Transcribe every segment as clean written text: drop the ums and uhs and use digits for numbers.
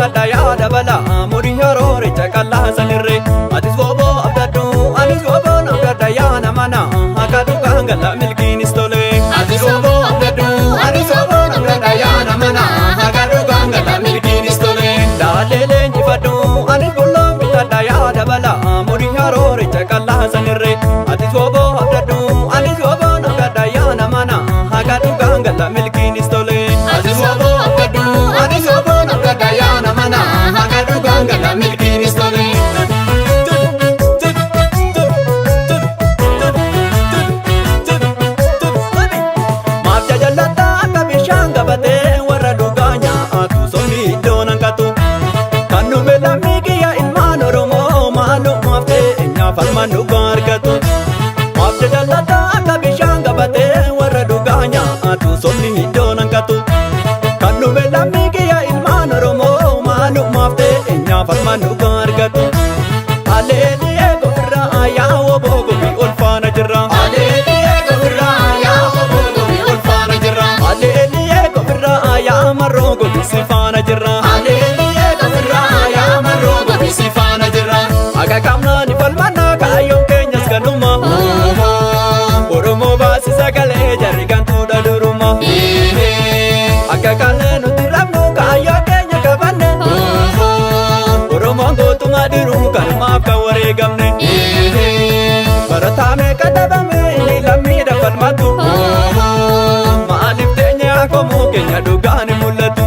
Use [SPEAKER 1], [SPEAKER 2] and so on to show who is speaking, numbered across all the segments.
[SPEAKER 1] bitadha yaa dabala murii harooricha qallaa sanirree. Atis wooboo abdadhu anis wooboon abdadha yaa namana akka dhugaan gala milkiinis tole.
[SPEAKER 2] Atis wooboo abdadhu anis wooboon abdadha yaa namana akka dhugaan gala milkiinis tole.
[SPEAKER 1] Daalee leenjifadhu anis bulloon bitadha yaa dabala murii harooricha qallaa sanirree. Atis wooboo abdadhu anis wooboon abdadha yaa namana akka dhugaan gala milkiinis tole.
[SPEAKER 2] Atis wooboo abdadhu anis wooboon abdadha yaa namana akka dhugaan gala milkiinis tole.
[SPEAKER 1] Maaf jajallattaa akka bishaan gabatee warra dhugaa nyaatu somni iddoon hanqatu. Kan nume lammii kiyya ilmaan Oromoo maalumaaf ta'e falmaan dhugaa argatu. Maaf jajallattaa akka bishaan gabatee warra dhugaa nyaatu somni iddoon hanqatu. Kan nume lammii kiyya ilmaan Oromoo maalumaaf ta'e falmaan dhugaa argatu. Aleelii eegofirraa yaa woboo gobii ol faana jirra.
[SPEAKER 2] Aleelii eegofirraa yaa wooboo gobii ol faana jirra.
[SPEAKER 1] Aleelii eegofirraa yaa marroo gobii si faana jirra.
[SPEAKER 2] Aleelii eegofirraa yaa marroo gobii si faana jirra.
[SPEAKER 1] Akka qabnaan falmannaa kaayyoon keenyas kanuma. Oromoo baasisa galee jarri gantuudha duruma. Akka qallee nuti rabnu kaayyoo keenya qabanne. Oromoon gootummaa diruu kanumaaf kan wareegamne. Barataa meeqa dhabame inni lammiidha falmatu. Maaliif teenya komoo keenya dhugaan hin mul'atu.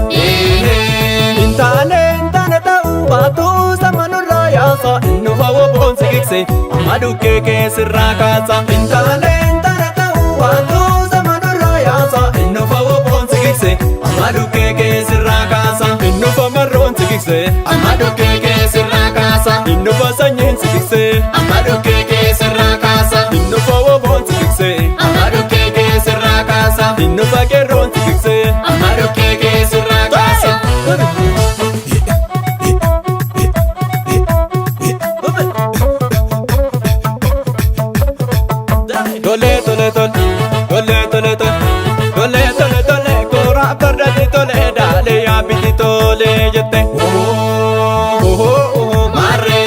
[SPEAKER 1] Hin taane hin taane ta'uu baatu sama nurraa yaasa inni ufa woboon siqikse amma dhukkee keessirraa kaasa. Hin taane hin taane ta'uu baatu sama nurraa yaasa inni ufa woboon siqikse amma dhukkee keessirraa kaasa. Inni ufa marroon siqikse
[SPEAKER 2] Amma dhukkee keessirraa kaasa.
[SPEAKER 1] inni ufa sanyiin siqikse
[SPEAKER 2] Amma dhukkee keessirraa kaasa.
[SPEAKER 1] inni ufa woboon siqikse
[SPEAKER 2] Amma dhukkee keessirraa kaasa.
[SPEAKER 1] inni ufa qeerroon siqikse.
[SPEAKER 2] Amma dhukkee keessirraa kaasa.
[SPEAKER 1] Tole tole tole tole tole tole tole tole tole koora fardatti tole daalee yaabbiti tole jette.
[SPEAKER 2] Maarree.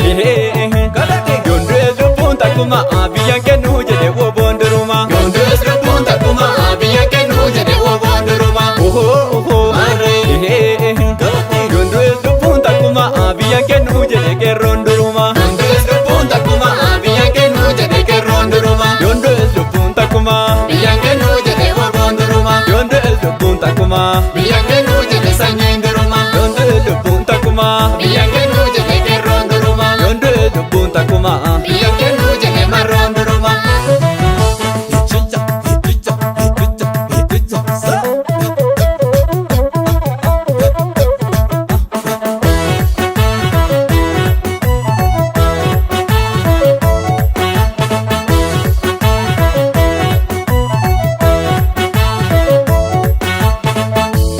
[SPEAKER 1] Yondee lubbuun takkuma biyyaan kennuu jedhe woboon duruma.
[SPEAKER 2] Yondees lubbuun takkuma biyya kennuu jedhe woboon duruma. Maarree.
[SPEAKER 1] Yondee lubbuun takkuma biyyaan kennuu jedhe qeerroon duruma.
[SPEAKER 2] Yondees lubbuun takkuma biyya kennuu jedhe qeerroon duruma.
[SPEAKER 1] Yondee lubbuun takkuma
[SPEAKER 2] Biyya kennuu jedhe woboon duruma.
[SPEAKER 1] yondee lubbuun takkuma
[SPEAKER 2] Biyya kennuu jedhe sanyiin duruma.
[SPEAKER 1] yondee lubbuun takkuma
[SPEAKER 2] Biyya kennuu jedhe qeerroon duruma.
[SPEAKER 1] yondee lubbuun takkuma.
[SPEAKER 2] Biyya kennuu jedhe marroon duruma.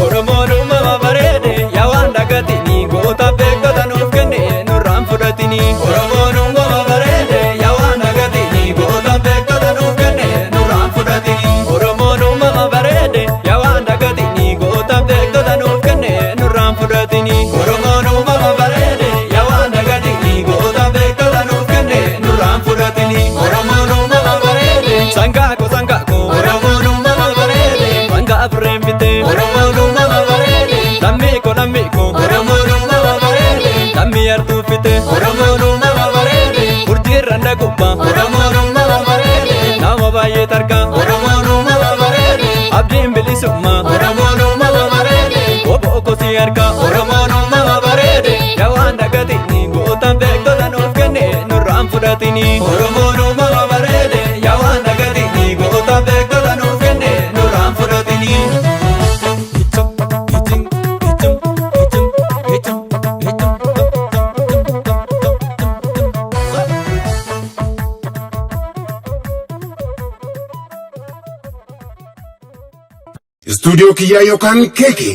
[SPEAKER 1] Oromoon uumama bareede yaa waan dagatini goota beektota nuuf kenne nurraan fudhatini. Oromoon uumama bareede yaa waan dagatini goota beektota nuuf kenne nurraan fudhatini. Oromoon uumama bareede yaa waan dagatini goota beektota nuuf kenne nurraan fudhatini. Oromoon uumama bareede yaa waan dagatini goota beektota nuuf kenne nurraan fudhatini.
[SPEAKER 2] Oromoon uumama bareede.
[SPEAKER 1] Sangaako sangaako
[SPEAKER 2] Oromoon uumama bareede.
[SPEAKER 1] sangaa afurreen bitee
[SPEAKER 2] Oromoon uumama bareede.
[SPEAKER 1] lammiiko lammiiko
[SPEAKER 2] Oromoon uumama bareede.
[SPEAKER 1] lammii yartuu fite.
[SPEAKER 2] Oromoon uumama bareede.
[SPEAKER 1] Urjiirran dhagubbaa
[SPEAKER 2] Oromoon uumama bareede.
[SPEAKER 1] nama baay'ee tarkaa
[SPEAKER 2] Oromoon uumama bareede.
[SPEAKER 1] abdiin bilisummaa
[SPEAKER 2] Oromoon uumama bareede.
[SPEAKER 1] obbo kosii harkaa
[SPEAKER 2] Oromoon uumama bareede.
[SPEAKER 1] yaa waan dagatini gootaan beektota nuuf kenne nurraan fudhatini. Oromoon uumama bareede yaa waan dagatini gootaan beektota nuuf kenne nurraan fudhatini.
[SPEAKER 3] Istuudiyoo kiyyaa yookaan keekee.